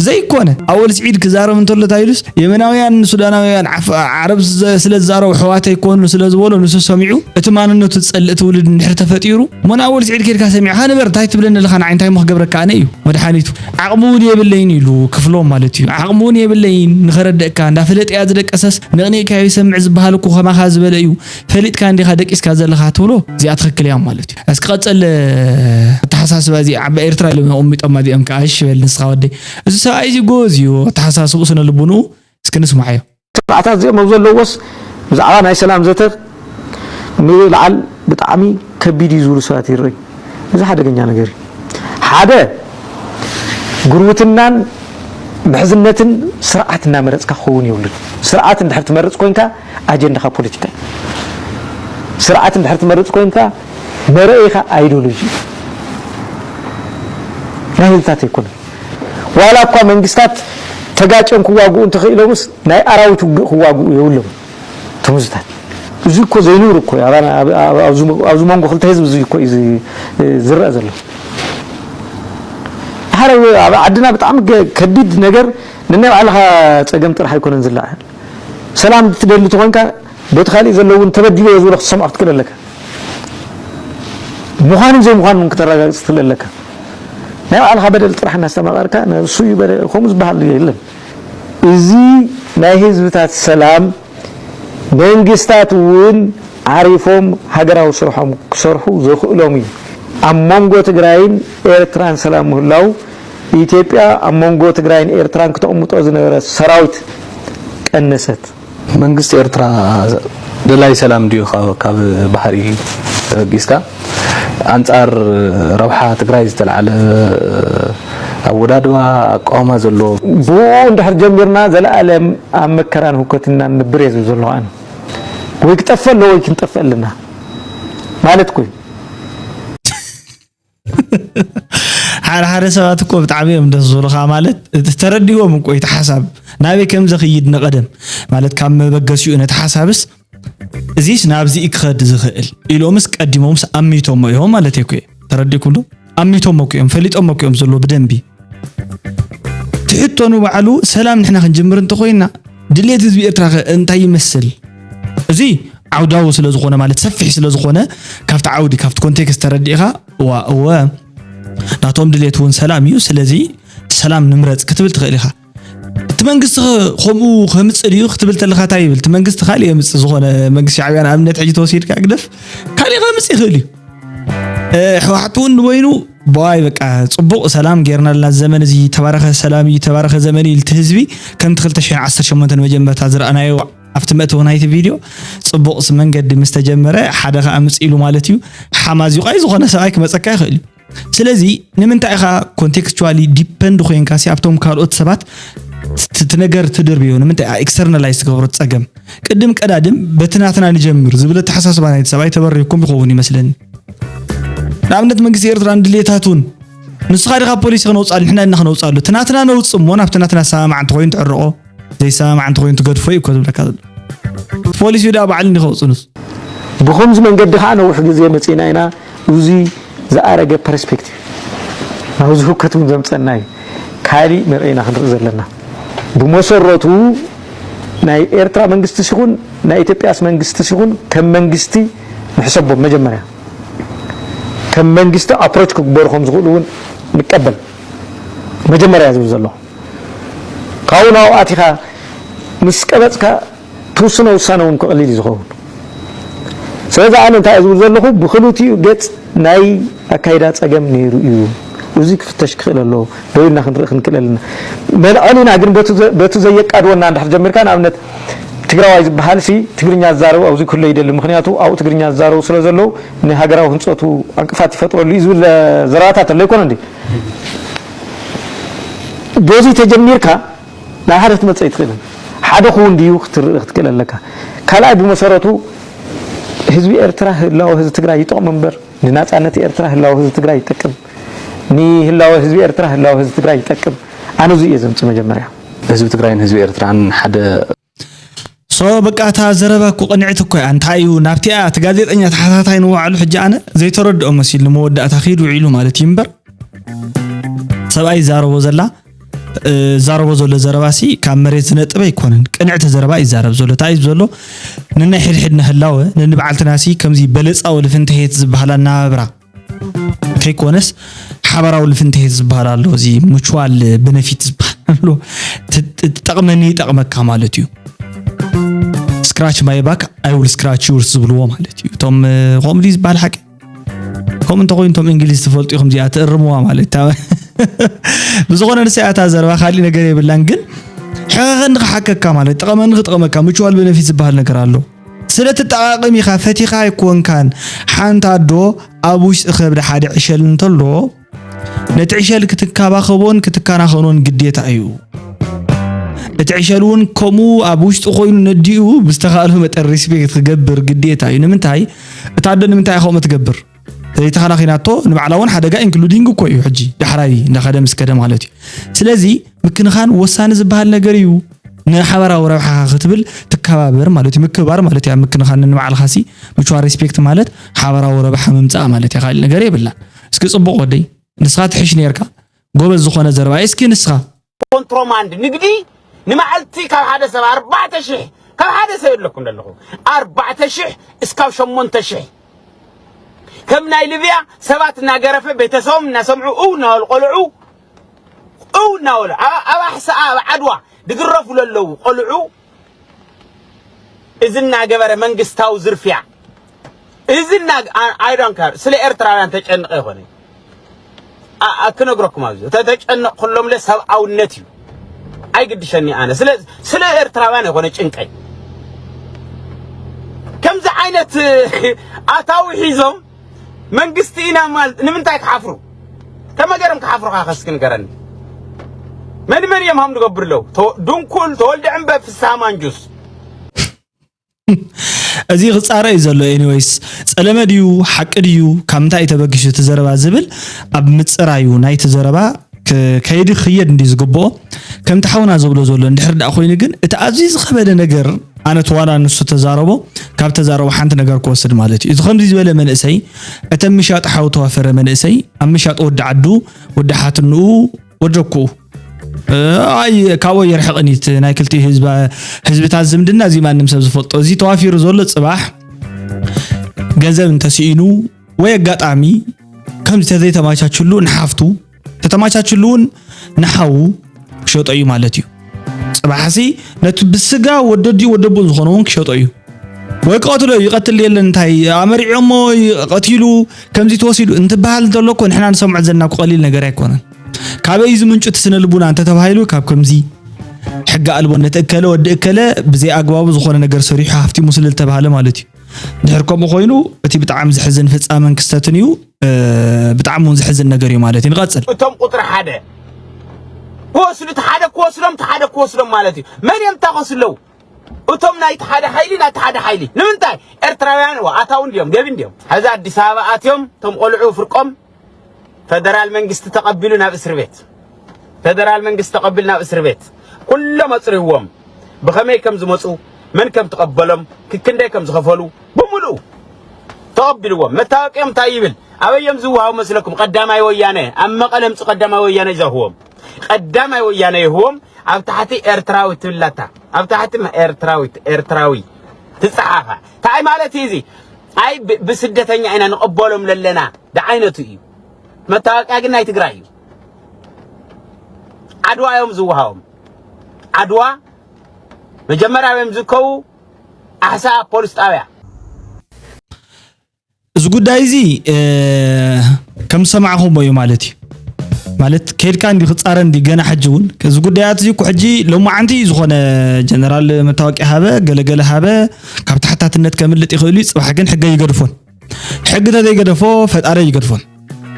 ዘይኮነ ኣወል ስዒድ ክዛረብ እንተሎ እንታይ ኢሉስ፣ የመናውያን ሱዳናውያን ዓፍ- ዓረብ ዘ- ስለ ዝዛረቡ ኣሕዋተይ ኮኑ ስለ ዝበሎ ንሱ ሰሚዑ እቲ ማንነቱ ዝጸልእ ትውልድ እንድሕር ተፈጢሩ፣ እሞ ንኣወል ስዒድ ኬድካ ሰሚዕካ ንበር እንታይ ትብለኒ ኣለኻ ንዓይ እንታይ ሞ ክገብረካ ኣነ እዩ መድሓኒቱ። ዓቕሚ እውን የብለይን ኢሉ ክፍሎም ማለት እዩ። ዓቕሚ እውን የብለይን ንኸረደእካ፣ እንዳፈለጠያ ዝደቀሰስ ነቕኒቕካዮ ይሰምዕ ዝበሃል እኮ ከማኻ ዝበለ እዩ። ፈሊጥካ እንዲኻ ደቂስካ ዘለኻ ትብሎ እዚኣ ትኽክል እያ ማለት እዩ። እስኪ ቀጸል ኣተሓሳስባ እዚ ዓባይ ኤርትራ ኢሎም ኣቐሚጦማ እዚኦም ከዓ እሺ በል ንስኻ ወደይ። እዚ ሰብኣይ እዚ ጎበዝ እዩ ኣተሓሳስብኡ ስነ ልቡንኡ እስኪ ንስማዓዮ። ተባዕታት እዚኦም ኣብ ዘለዎስ ብዛዕባ ናይ ሰላም ዘተ ንላዕል ብጣዕሚ ከቢድ እዩ ዝብሉ ሰባት ይርኢ። እዚ ሓደገኛ ነገር እዩ። ሓደ ጉርብትናን ምሕዝነትን ስርዓት እናመረፅካ ክኸውን የብሉን። ስርዓት እንድሕር ትመርፅ ኮይንካ ኣጀንዳኻ ፖለቲካ እዩ። ስርዓት እንድሕር ትመርፅ ኮይንካ መረኢኻ ኣይዲዮሎጂ እዩ። ናይ ህዝብታት ኣይኮነን። ዋላ እኳ መንግስታት ተጋጭዮም ክዋግኡ እንተኽኢሎምስ ናይ ኣራዊት ውግእ ክዋግኡ የብሎም እቶም ህዝብታት። እዚ እኮ ዘይንብር እኮ እዩ። ኣባና- ኣብ- ኣብ- ኣብዚ ሞ- ኣብዚ መንጎ ክልተ ህዝቢ እዚ እኮ እዩ ዚ- ዝረአ ዘሎ። ሓደ ኣብ ዓድና ብጣዕሚ ገ- ከቢድ ነገር ንናይ ባዕልኻ ፀገም ጥራሕ ኣይኮነን ዝለዓል። ሰላም ትደሊ ተኾንካ በቲ ካሊእ ዘሎ እውን ተበዲለ እየ ዝብሎ ክትሰምዖ ክትክእል ኣለካ። ምዃኑን ዘይምዃኑን እውን ክተረጋግፅ ክትክእል ኣለካ። ናይ ባዕልኻ በደል ጥራሕ እናስተማቐርካ ንሱ እዩ በደ- ከምኡ ዝበሃል የለን። እዚ ናይ ህዝብታት ሰላም መንግስታት እውን ዓሪፎም ሃገራዊ ስርሖም ክሰርሑ ዘኽእሎም እዩ። ኣብ መንጎ ትግራይን ኤርትራን ሰላም ምህላው ኢትዮጵያ ኣብ መንጎ ትግራይን ኤርትራን ክተቕምጦ ዝነበረ ሰራዊት ቀነሰት። መንግስቲ ኤርትራ ደላይ ሰላም ድዩ ካብ- ካብ ባህሪ ተበጊስካ ኣንጻር ረብሓ ትግራይ ዝተልዓለ ኣወዳድባ ኣቃውማ ዘለዎ ብኡ እንድሕር ጀሚርና ዘለኣለም ኣብ መከራን ህውከትን ኢና ንነብር እየ ዝብል ዘለኹ ኣነ። ወይ ክጠፍእ ኣለዎ ወይ ክንጠፍእ ኣለና ማለት እኮ እዩ። ሓደ ሓደ ሰባት እኮ ብጣዕሚ እዮም ደስ ዝብሉኻ ማለት እቲ ተረዲዎም እኮ እቲ ሓሳብ ናበይ ከም ዘኽይድ ንቐደም ማለት ካብ መበገሲኡ ነቲ ሓሳብስ እዚስ ናብዚ ክኸድ ዝኽእል ኢሎምስ ቀዲሞምስ ኣሚቶሞ እዮም ማለት እኮ እዩ። ተረዲእኩም ዶ? ኣሚቶሞ እኮ እዮም ፈሊጦሞ እኮ እዮም ዘለዎ ብደንቢ። ትሕቶ ንባዕሉ ሰላም ንሕና ክንጅምር እንተኮይና ድሌት ህዝቢ ኤርትራ ከ እንታይ ይመስል? እዚ ዓውዳዊ ስለ ዝኾነ ማለት ሰፊሕ ስለ ዝኾነ ካብቲ ዓውዲ ካብቲ ኮንቴክስት ተረዲእኻ እዋ እወ ናቶም ድሌት እውን ሰላም እዩ ስለዚ ሰላም ንምረፅ ክትብል ትኽእል ኢኻ። እቲ መንግስቲ ኸ ከምኡ ከምፅእ ድዩ ክትብል ተለኻ እንታይ ይብል? እቲ መንግስቲ ካሊእ የምፅእ ዝኾነ መንግስቲ ሻዕብያ ንኣብነት ሕጂ ተወሲድካ ግደፍ ካሊእ ከምፅእ ይኽእል እዩ። ህወሓት እውን ንበይኑ በዋይ በቃ ፅቡቕ ሰላም ጌርናልና ዘመን እዚ ተባረኸ ሰላም እዩ ተባረኸ ዘመን እዩ እቲ ህዝቢ ከምቲ ክልተ ሽሕን ዓሰርተ ሸሞንተን መጀመርታ ዝረኣናዮ ኣብቲ መእተዊ ናይቲ ቪድዮ ፅቡቕ መንገዲ ምስ ተጀመረ ሓደ ከዓ ምፅ ኢሉ ማለት እዩ ሓማዚ ቋይ ዝኾነ ሰብኣይ ክመፀካ ይኽእል እዩ ስለዚ ንምንታይ ኢኻ ኮንቴክስቹዋሊ ዲፐንድ ኮይንካ ሲ ኣብቶም ካልኦት ሰባት እቲ ነገር ትድርብዮ ንምንታይ ኤክስተርናላይዝ ትገብሮ ፀገም ቅድም ቀዳድም በቲ ናትና ንጀምር ዝብል ኣተሓሳስባ ናይቲ ሰብኣይ ተበሪኩም ይኸውን ይመስለኒ። ንኣብነት መንግስቲ ኤርትራ ንድሌታቱን ንስኻ ዲኻ ፖሊሲ ክነውፅኣሉ ንሕና ኢና ክነውፅኣሉ እቲ ናትና ነውፅእ እሞ ናብቲ ናትና ዝሰማማዕ እንተኮይኑ ትዕርቆ ዘይሰማማዕ እንተኮይኑ ትገድፎ እዩ እኮ ዝብለካ ዘሎ። ፖሊሲ ዳ ባዕሉ እንዲ ከውፅእ ንሱ። ብኸምዚ መንገዲ ከዓ ነዊሕ ግዜ መፂእና ኢና እዚ ዝኣረገ ፐርስፔክቲቭ ናብዚ ህውከት እውን ዘምፀና እዩ። ካሊእ መርኢና ክንርኢ ዘለና ብመሰረቱ ናይ ኤርትራ መንግስቲ ሲኹን ናይ ኢትዮጵያስ መንግስቲ ሲኹን ከም መንግስቲ ንሕሰቦም መጀመርያ ከም መንግስቲ ኣፕሮች ክግበሩ ከም ዝኽእሉ እውን ንቀበል መጀመርያ ዝብል ዘሎ ካብኡ ናብኡ ኣቲኻ ምስ ቀበፅካ ትውስኖ ውሳነ እውን ክቕሊል እዩ ዝኸውን ስለዚ ኣነ እንታይ ዝብል ዘለኹ ብክልቲኡ ገፅ ናይ ኣካይዳ ፀገም ነይሩ እዩ እዚ ክፍተሽ ክኽእል ኣለዎ ደው ኢልና ክንርኢ ክንክእል ኣለና መልዐሊና ግን በቱ ዘየቃድወና እንድሕር ጀሚርካ ንኣብነት ትግራዋይ ዝበሃል ሲ ትግርኛ ዝዛረቡ ኣብዚ ክህሎ ይደሊ ምክንያቱ ኣብኡ ትግርኛ ዝዛረቡ ስለ ዘለዉ ንሃገራዊ ህንፀቱ ዕንቅፋት ይፈጥረሉ እዩ ዝብል ዘረባታት ኣሎ ይኮነ እንዲ በዚ ተጀሚርካ ናብ ሓደ ክትመጽእ ኣይትኽእልን። ሓደ ክውን ድዩ ክትርኢ ክትክእል ኣለካ። ካልኣይ፣ ብመሰረቱ ህዝቢ ኤርትራ ህላወ ህዝቢ ትግራይ ይጠቕም እምበር፣ ንናጻነት ኤርትራ ህላወ ህዝቢ ትግራይ ይጠቅም፣ ንህላወ ህዝቢ ኤርትራ ህላወ ህዝቢ ትግራይ ይጠቅም። ኣነ እዙ እየ ዘምጽእ መጀመርያ። ህዝቢ ትግራይን ህዝቢ ኤርትራን ሓደ። ሶ በቃ፣ እታ ዘረባ እኮ ቅንዕቲ እኮ እያ። እንታይ እዩ ናብቲኣ እቲ ጋዜጠኛ ተሓታታይ ንባዕሉ ሕጂ ኣነ ዘይተረድኦ መሲሉ ንመወዳእታ ኺድ ውዒሉ ማለት እዩ እምበር፣ ሰብኣይ ይዛረቦ ዘላ፣ እ፣ ዛረቦ ዘሎ ዘረባ ሲ ካብ መሬት ዝነጥበ ኣይኮነን። ቅንዕቲ ዘረባ ይዛረብ ዘሎ። እንታይ እዩ ዘሎ? ንናይ ሕድሕድና ህላወ፣ ንንበዓልትና ሲ ከምዚ በለጻዊ ልፍንትሄት ዝበሃል ኣነባብራ ከይኮነስ፣ ሓባራዊ ልፍንትሄት ዝበሃል ኣሎ። እዚ ሙቹዋል በነፊት ዝበሃል ኣሎ። ት-፣ ት-፣ ትጠቕመኒ ይጠቕመካ ማለት እዩ። ስክራች ማይ ባክ፣ ኣይ ውል ስክራች ዩርስ ዝብልዎ ማለት እዩ። እቶም፣ እ፣ ከምኡ ድዩ ዝበሃል ሓቂ? ከምኡ እንተኾይኑ፣ እቶም እንግሊዝ ትፈልጡ ኢኹም፣ እዚኣ ትእርምዋ ማለት እታ። ብዝኾነ፣ ንሳ እታ ዘረባ ካሊእ ነገር የብላን፣ ግን ሕኸኸኒ ክሓከካ ማለት፣ ጥቐመኒ ክጥቕመካ፣ ሙቹዋል በነፊት ዝበሃል ነገር ኣሎ። ስለ ትጠቓቕም ኢኻ፣ ፈቲኻ ኣይኮንካን። ሓንቲ ኣዶ ኣብ ውሽጢ ከብዳ ሓደ ዕሸል እንተሎ፣ ነቲ ዕሸል ክትንከባኸቦን ክትከናኸኖን ግዴታ እዩ። እቲ ዕሸል እውን ከምኡ ኣብ ውሽጢ ኮይኑ ነዲኡ ብዝተኻእሎ መጠን ሪስፔክት ክገብር ግዴታ እዩ። ንምንታይ? እታ ኣዶ ንምንታይ እያ ከምኡ ትገብር? ዘይተኸናኺናቶ ንባዕላ እውን ሓደጋ ኢንክሉዲንግ እኮ እዩ። ሕጂ ዳሕራይ እንዳኸደ ምስ ከደ ማለት እዩ። ስለዚ ምክንኻን ወሳኒ ዝበሃል ነገር እዩ። ንሓበራዊ ረብሓኻ ክትብል ትከባበር ማለት እዩ። ምክብባር ማለት እዩ። ኣብ ምክንኻን ንባዕልኻ ሲ ምቹዋል ሪስፔክት ማለት ሓበራዊ ረብሓ ምምፃእ ማለት እዩ። ካልእ ነገር የብላን። እስኪ ፅቡቕ ወደይ፣ ንስኻ ትሕሽ ነርካ፣ ጎበዝ ዝኾነ ዘረባ። እስኪ ንስኻ። ኮንትሮማንድ ንግዲ ንመዓልቲ ካብ ሓደ ሰብ ኣርባዕተ ሽሕ፣ ካብ ሓደ ሰብ የለኩም ዘለኹ፣ ኣርባዕተ ሽሕ እስካብ ሸሞንተ ሽሕ፣ ከም ናይ ሊብያ ሰባት እናገረፈ ቤተሰቦም እናሰምዑ፣ እው እናበሉ፣ ቆልዑ እው እናበሉ፣ ኣብ፣ ኣብ ኣሕሰኣ፣ ኣብ ዓድዋ ዝግረፉ ለለዉ ቆልዑ፣ እዚ እናገበረ መንግስታዊ ዝርፍያ፣ እዚ እና-፣ I don't care፣ ስለ ኤርትራውያን ተጨንቐ ይኾነ። ኣ-፣ ኣ-፣ ክነግረኩም ኣብዚ፣ እተ-፣ ተጨነቕኩሎም ለሰብኣውነት እዩ። ኣይግድሸኒ ኣነ። ስለ፣ ስለ ኤርትራውያን ይኾነ ጭንቀይ። ከምዚ ዓይነት ኣታዊ ሒዞም መንግስቲ ኢና ማለት ንምንታይ ክሓፍሩ? ከመገርም ክሓፍሩ ካኸ እስኪ ንገረኒ። መን መን እዮም ሃም ዝገብር ኣለዉ? ተ-፣ ድንኩል፣ ተወልደ ዕምበብ፣ ፍስሃ ማንጁስ። እዚ ክጻረ እዩ ዘሎ። ኤኒዌይስ፣ ጸለመ ድዩ ሓቂ ድዩ፣ ካብ ምንታይ እዩ ተበጊሱ እቲ ዘረባ ዝብል ኣብ ምጽራዩ ናይቲ ዘረባ ክ-፣ ከይዲ ክኽየድ እንዲ ዝግብኦ፣ ከምቲ ሓውና ዝብሎ ዘሎ እንድሕር ደኣ ኮይኑ ግን፣ እቲ ኣዝዩ ዝኸበደ ነገር፣ ኣነ እቲ ዋላ ንሱ ተዛረቦ፣ ካብ ተዛረቦ ሓንቲ ነገር ክወስድ ማለት እዩ። እዚ ከምዚ ዝበለ መንእሰይ፣ እቲ ምሻጥ ሓው ተዋፈረ መንእሰይ፣ ኣብ ምሻጥ ወዲ ዓዱ፣ ወዲ ሓትንኡ፣ ወደኩ። እ፣ ኣይ፣ ካብኡ የርሕቕኒ እቲ ናይ ክልቲኡ ህዝባ-፣ ህዝብታት ዝምድና፣ እዚ ማንም ሰብ ዝፈልጦ። እዚ ተዋፊሩ ዘሎ ጽባሕ ገንዘብ እንተስኢኑ ወይ ኣጋጣሚ ከምዚ ተዘይተማቻችሉ ንሓፍቱ፣ ተተማቻችሉ እውን ንሓዉ ክሸጦ እዩ ማለት እዩ። ጽባሕሲ ነቲ ብስጋ ወደዲኡ ወደቡን ዝኾነ እውን ክሸጦ እዩ። ወይ ክቐትሎ እዩ፣ ይቐትል የለን፣ እንታይ ኣመሪዖሞ እዩ፣ ቀቲሉ፣ ከምዚ ተወሲዱ እንትበሃል እንተሎ እኮ ንሕና ንሰምዖ ዘለና እኮ ቀሊል ነገር ኣይኮነን። ካበይ እዩ ዝምንጩ እቲ ስነ ልቡና እንተተባሂሉ፣ ካብ ከምዚ ሕጊ ኣልቦነት፣ እከለ ወዲ እከለ ብዘይ ኣግባቡ ዝኾነ ነገር ሰሪሑ ሃፍቲሙ ስለ ዝተባሃለ ማለት እዩ። ድሕር ከምኡ ኮይኑ፣ እቲ ብጣዕሚ ዘሕዝን ፍጻመን ክስተትን እዩ። እ፣ ብጣዕሚ እውን ዘሕዝን ነገር እዩ ማለት እዩ። ንቐጽል። እቶም ቁጽሪ ሓደ ክወስዱ፣ እቲ ሓደ ክወስዶም፣ እቲ ሓደ ክወስዶም ማለት እዩ። መን እዮም እታ ክወስዱ ኣለዉ? እቶም ናይቲ ሓደ ሓይሊ፣ ናይቲ ሓደ ሓይሊ። ንምንታይ? ኤርትራውያን ዋ፣ ኣታውን ድዮም፣ ገቢ እንድዮም። ሕዚ ኣዲስ ኣበባ ኣትዮም፣ እቶም ቆልዑ ፍርቆም፣ ፈደራል መንግስቲ ተቐቢሉ ናብ እስር ቤት። ፈደራል መንግስቲ ተቐቢሉ ናብ እስር ቤት። ኩሎም ኣጽሪዎም። ብኸመይ ከም ዝመጹ፣ መን ከም ተቐበሎም፣ ክክንደይ ከም ዝኸፈሉ፣ ብምሉኡ ተቐቢልዎም። መታወቂኦም እንታይ ይብል? ኣበይ እዮም ዝወሃቡ መስለኩም? ቀዳማይ ወያነ፣ ኣብ መቐለ ምጽ ቀዳማይ ወያነ ይዘህዎም። ቀዳማይ ወያነ ይህቦም፣ ኣብ ታሕቲ ኤርትራዊ ትብላታ። ኣብ ታሕቲ ም-፣ ኤርትራዊት፣ ኤርትራዊ ትጸሓፋ። እንታይ ማለት እዩ እዚ? ኣይ ብ-፣ ብስደተኛ ኢና ንቕበሎም ለለና፣ ዳዓይነቱ እዩ። መታወቂያ ግን ናይ ትግራይ እዩ። ዓድዋ እዮም ዝወሃቦም። ዓድዋ መጀመርያ እዮም ዝርከቡ ኣሕሳ ፖሊስ ጣብያ። እዚ ጉዳይ እዚ፣ እ፣ ከም ዝሰማዕኹሞ እዩ ማለት እዩ። ማለት ከይድካ እንዲ ክጻረ እንዲ ገና ሕጂ እውን እዚ ጉዳያት እዚ እኮ ሕጂ ሎማዓንቲ እዩ ዝኾነ ጀነራል መታወቂያ ሃበ፣ ገለገለ ሃበ፣ ካብ ተሓታትነት ከምልጥ ይኽእል እዩ። ጽባሕ ግን ሕገ ይገድፎን። ሕጊ ተዘይገደፎ ፈጣሪ ይገድፎን።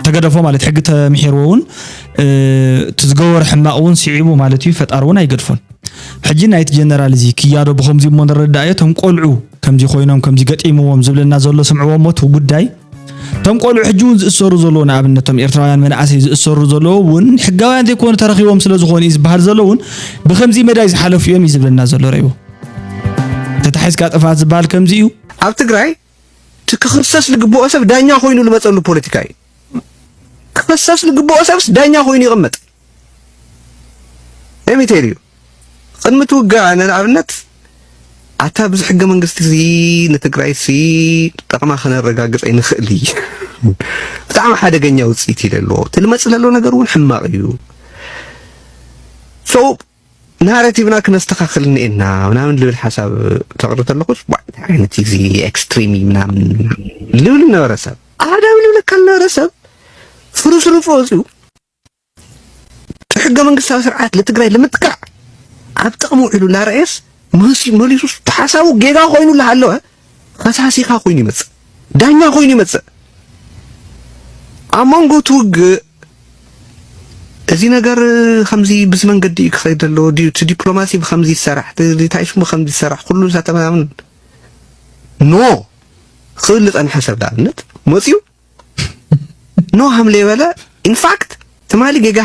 ተገደፎ ማለት ሕጊ ተምሒርዎ እውን፣ እ፣ እቲ ዝገበሮ ሕማቕ እውን ስዒቡ ማለት እዩ፣ ፈጣሪ እውን ኣይገድፎን። ሕጂ ናይቲ ጀነራል እዚ ክያዶ ብኸምዚ እሞ ንረዳእዮ፣ እቶም ቆልዑ ከምዚ ኮይኖም፣ ከምዚ ገጢምዎም ዝብለና ዘሎ፣ ስምዕዎ እሞ እቲ ጉዳይ። እቶም ቆልዑ ሕጂ እውን ዝእሰሩ ዘለዉ፣ ንኣብነት እቶም ኤርትራውያን መናእሰይ ዝእሰሩ ዘለዉ እውን ሕጋውያን ዘይኮኑ ተረኺቦም ስለ ዝኾኑ እዩ ዝበሃል ዘሎ እውን ብኸምዚ መዳይ ዝሓለፉ እዮም እዩ ዝብለና ዘሎ ረይቦ። ተታሒዝካ ጥፍኣት ዝበሃል ከምዚ እዩ። ኣብ ትግራይ እቲ ክኽሰስ ዝግብኦ ሰብ ዳኛ ኮይኑ ዝመፀሉ ፖለቲካ እዩ። ክኽሰስ ዝግብኦ ሰብስ ዳኛ ኮይኑ ይቕመጥ። Let me tell you። ቅድሚ እቲ ውግእ ኣነ ንኣብነት ኣታ ብዚ ሕገ መንግስቲ እዚ ንትግራይ ሲ ጠቕማ ክነረጋግፅ ኣይንኽእል እዩ። ብጣዕሚ ሓደገኛ ውፅኢት እዩ ዘለዎ። እቲ ዝመፅእ ዘሎ ነገር እውን ሕማቕ እዩ። So ናራቲቭና ክነስተኻኽል እኒኤና ምናምን ልብል ሓሳብ ተቕርብ ተለኹስ ዋ እንታይ ዓይነት እዩ እዚ ኤክስትሪም እዩ ምናምን ልብል ነበረ ሰብ ኣህዳዊ ልብለካ ልነበረ ሰብ ፍርስርፁ ወፂኡ እቲ ሕገ መንግስታዊ ስርዓት ልትግራይ ልምጥቃዕ ኣብ ጥቕሚ ውዒሉ ላረኤስ መሊሱ ተሓሳቡ ጌጋ ኮይኑ ላሃለወ ከሳሲኻ ኮይኑ ይመፅእ ዳኛ ኮይኑ ይመፅእ ኣብ መንጎ ትውግእ እዚ ነገር ከምዚ ብዚ መንገዲ እዩ ክኸይድ ዘለዎ ድዩ እቲ ዲፕሎማሲ ብከምዚ ይሰራሕ እቲ ታይ ሽሙ ከምዚ ይሰራሕ ኩሉ ሳተ ምናምን ኖ ክብል ዝፀንሐ ሰብ ንኣብነት መፅዩ ኖ ሃምለ በለ ኢንፋክት ትማሊ ጌጋ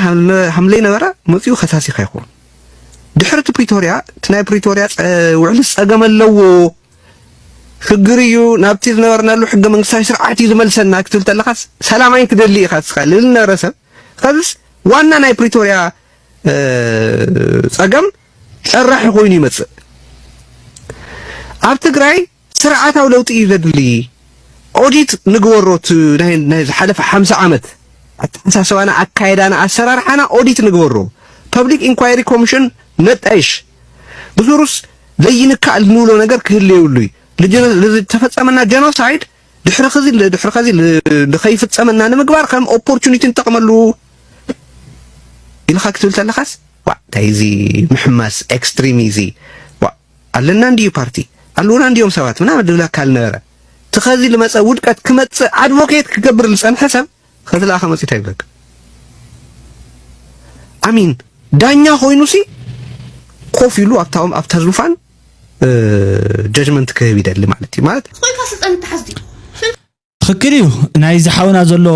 ሃምለ ነበረ መፅዩ ከሳሲኻ ይኸውን ድሕሪ እቲ ፕሪቶርያ እቲ ናይ ፕሪቶርያ ውዕሊ ፀገም ኣለዎ ሽግር እዩ ናብቲ ዝነበርናሉ ሕገ መንግስታዊ ስርዓት እዩ ዝመልሰና ክትብል ተለኻስ ሰላም ኣይትደሊ ኢኻ እስኻ ልብል ነበረ ሰብ ኸዝስ ዋና ናይ ፕሪቶርያ ፀገም ጨራሒ ኮይኑ ይመፅእ ኣብ ትግራይ ስርዓታዊ ለውጢ እዩ ዘድሊ ኦዲት ንግበሮ ናይ ዝሓለፈ ሓምሳ ዓመት ኣተሓሳስባና ኣካየዳና ኣሰራርሓና ኦዲት ንግበሮ ፐብሊክ ኢንኳይሪ ኮሚሽን ነጣይሽ ብሱሩስ ዘይንካእ ንብሎ ነገር ክህሉ የብሉ እዩ። ዝተፈጸመና ጀኖሳይድ ድሕሪ ኸዚ ድሕሪ ኸዚ ንኸይፍጸመና ንምግባር ከም ኦፖርቹኒቲ ንጠቕመሉ ኢልኻ ክትብል ተለኻስ ዋ እንታይ እዚ ምሕማስ ኤክስትሪም እዚ ዋ ኣለና እንድዩ ፓርቲ ኣለና እንድዮም ሰባት ምናምን ዝብለካ ልነበረ እቲ ኸዚ ልመፀ ውድቀት ክመፅእ ኣድቮኬት ክገብር ዝፀንሐ ሰብ ኸዚ ለኣኸ መፂት ኣይብለካ ኣሚን ዳኛ ኮይኑሲ ኮፍ ኢሉ ኣብታ ኣብታ ዙፋን ጀጅመንት ክህብ ይደሊ ማለት እዩ ማለት ኮይንካ ስልጣን ይተሓዝ ድዩ ትኽክል እዩ። ናይ ዝሓውና ዘሎ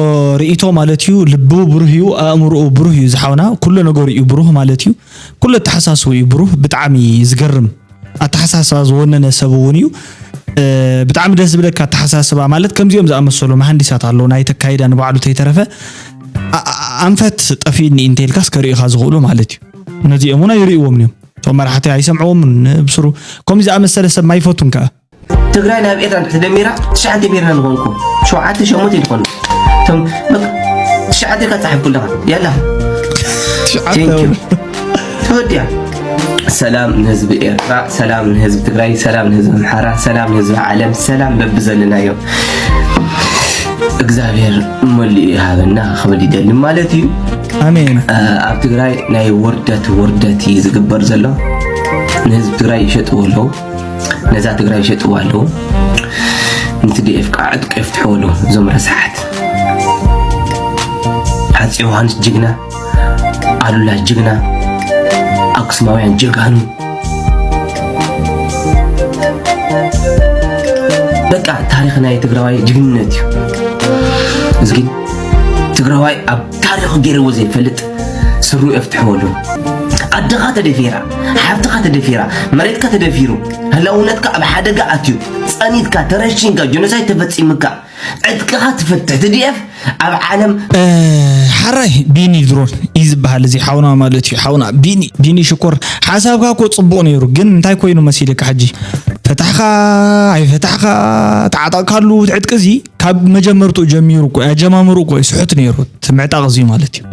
ርእይቶ ማለት እዩ። ልቡ ብሩህ እዩ፣ ኣእምሮኡ ብሩህ እዩ ዝሓውና። ኩሉ ነገሩ እዩ ብሩህ ማለት እዩ። ኩሉ ኣተሓሳስቡ እዩ ብሩህ። ብጣዕሚ ዝገርም ኣተሓሳስባ ዝወነነ ሰብ እውን እዩ። ብጣዕሚ ደስ ዝብለካ ኣተሓሳስባ ማለት ከምዚኦም ዝኣመሰሉ መሃንዲሳት ኣለዉ ናይ ተካይዳ ንባዕሉ ተይተረፈ ኣንፈት ጠፊእኒ እንተልካስ ከርእዩኻ ዝኽእሉ ማለት እዩ። ነዚኦም እውን ኣይርእይዎም እዮም። እቶም መራሕቲ ኣይሰምዕዎምን ብስሩ ከምኡ ዝኣመሰለ ሰብ ማይፈቱን ከኣ። ትግራይ ናብ ኤርትራ እንድሕር ተደሚራ ትሽዓተ ቢርና ንኾንኩ ሸውዓተ ሸሞንተ ይኾኑ እቶም በቃ ትሽዓተ ኢልካ ትፅሕፍ ኩለኻ ያላ Thank you ተወዲያ ሰላም ንህዝቢ ኤርትራ ሰላም ንህዝቢ ትግራይ ሰላም ንህዝቢ ኣምሓራ ሰላም ንህዝቢ ዓለም ሰላም በብዘለናዮ እግዚኣብሔር መሊኡ ይሃበና ክብል ይደሊ ማለት እዩ ኣሜን ኣብ ትግራይ ናይ ውርደት ውርደት እዩ ዝግበር ዘሎ ንህዝቢ ትግራይ ይሸጥዎ ኣለዉ ነዛ ትግራይ ይሸጥዋ ኣለዉ ንትዲኤፍ ከዓ ዕጥቂ የፍትሕዎ ኣለዉ እዞም ረሳሓት ኣፂ ዮሃንስ ጅግና ኣሉላ ጅግና ኣክሱማውያን ጀጋኑ በቃ ታሪክ ናይ ትግራዋይ ጅግንነት እዩ እዚ ግን ትግራዋይ ኣብ ታሪክ ገይርዎ ዘይፈልጥ ስሩ የፍትሕዎ ኣለዉ ኣደኻ ተደፊራ ሓብትኻ ተደፊራ መሬትካ ተደፊሩ ህላውነትካ ኣብ ሓደጋ ኣትዩ ጸኒትካ ተረሺንካ ጀኖሳይድ ተፈጺምካ ዕጥቅኻ ትፈትሕ ትዲኤፍ ኣብ ዓለም ሓራይ ቢኒ ድሮን እዩ ዝበሃል እዚ ሓውና ማለት እዩ ሓውና ቢኒ ቢኒ ሽኮር ሓሳብካ እኮ ፅቡቅ ነይሩ ግን እንታይ ኮይኑ መሲልካ ሕጂ ፈታሕካ ኣይፈታሕካ ተዓጠቅካሉ ዕጥቂ እዚ ካብ መጀመርትኡ ጀሚሩ እኮ ኣጀማምሩ እኮ እዩ ስሑት ነይሩ እቲ ምዕጣቕ እዚ ማለት እዩ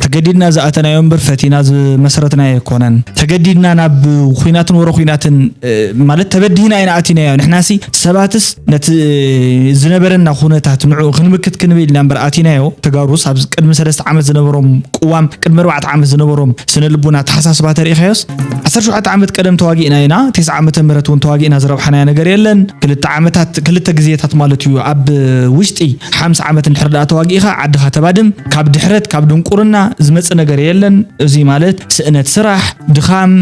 ተገዲድና ዝኣተናዮ እምበር ፈቲና ዝመስረትናዮ ኣይኮነን ተገዲድና ናብ ኩናትን ወረ ኩናትን ማለት ተበዲህና ኢና ኣቲናዮ ንሕናሲ ሰባትስ ነቲ ዝነበረና ኩነታት ንዑ ክንምክት ክንብል ኢና እምበር ኣቲናዮ ተጋሩስ ኣብ ቅድሚ ሰለስተ ዓመት ዝነበሮም ቅዋም ቅድሚ ኣርባዕተ ዓመት ዝነበሮም ስነ ልቡና ኣተሓሳስባ ተሪኢኻዮስ ዓሰርተ ሸውዓተ ዓመት ቀደም ተዋጊእና ኢና ተስዓ ዓመተ ምህረት እውን ተዋጊእና ዝረብሓናዮ ነገር የለን ክልተ ዓመታት ክልተ ግዜታት ማለት እዩ ኣብ ውሽጢ ሓምሳ ዓመት እንድሕር ደኣ ተዋጊእኻ ዓድኻ ተባድም ካብ ድሕረት ካብ ድንቁርና ዝመጽእ ነገር የለን። እዚ ማለት ስእነት ስራሕ፣ ድኻም፣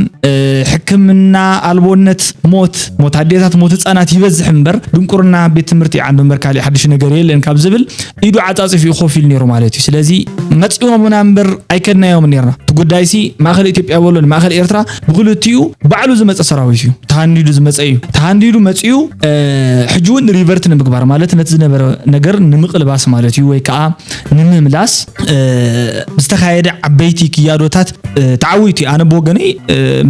ሕክምና ኣልቦነት፣ ሞት፣ ሞት ኣዴታት፣ ሞት ህፃናት ይበዝሕ እምበር ድንቁርና ቤት ትምህርቲ ይዓንዱ እምበር ካልእ ሓድሽ ነገር የለን ካብ ዝብል ኢዱ ዓፃፂፉ እዩ ኮፍ ኢሉ ነይሩ ማለት እዩ። ስለዚ መፂኦምና እምበር ኣይከድናዮም ነርና። እቲ ጉዳይሲ ማእኸል ኢትዮጵያ በሎ ንማእኸል ኤርትራ ብክልቲኡ ባዕሉ ዝመፀ ሰራዊት እዩ። ተሃንዲዱ ዝመፀ እዩ። ተሃንዲዱ መፂኡ ሕጂ እውን ሪቨርት ንምግባር ማለት ነቲ ዝነበረ ነገር ንምቕልባስ ማለት እዩ ወይ ከዓ ንምምላስ ብዝተኻየደ ዓበይቲ ክያዶታት ተዓዊቱ እዩ። ኣነ ብወገነይ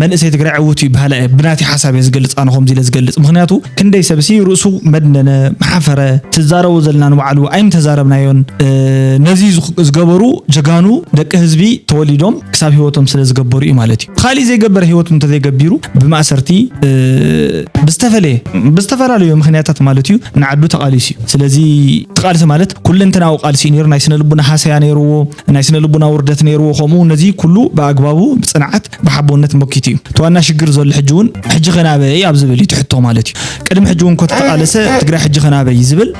መንእሰይ ትግራይ ዕውት እዩ በሃላ እየ። ብናተይ ሓሳብ እየ ዝገልፅ፣ ኣነ ከምዚ ኢለ ዝገልፅ። ምክንያቱ ክንደይ ሰብሲ ርእሱ መድነነ፣ መሓፈረ፣ ትዛረቦ ዘለና ንባዕሉ ኣይምተዛረብናዮን። ነዚ ዝገበሩ ጀጋኑ ደቂ ህዝቢ ተወሊዶም ክሳብ ህይወቶም ስለ ዝገበሩ እዩ ማለት እዩ። ብካሊእ ዘይገበረ ህይወቱ እንተዘይገቢሩ ብማእሰርቲ ብዝተፈለየ ብዝተፈላለዩ ምክንያታት ማለት እዩ ንዓዱ ተቃሊሱ እዩ። ስለዚ እቲ ቃልሲ ማለት ኩለንተናዊ ቃልሲ እዩ ነይሩ። ናይ ስነ ልቡና ሃሰያ ነይርዎ፣ ናይ ስነ ልቡና ውርደት ነይርዎ። ከምኡ ነዚ ኩሉ ብኣግባቡ ብፅንዓት ብሓቦነት መኪቱ እዩ። እቲ ዋና ሽግር ዘሎ ሕጂ እውን ሕጂ ከናበይ ኣብ ዝብል እዩ ትሕቶ ማለት እዩ። ቅድሚ ሕጂ እውን ኮተተቃለሰ ትግራይ ሕጂ ከናበይ ዝብል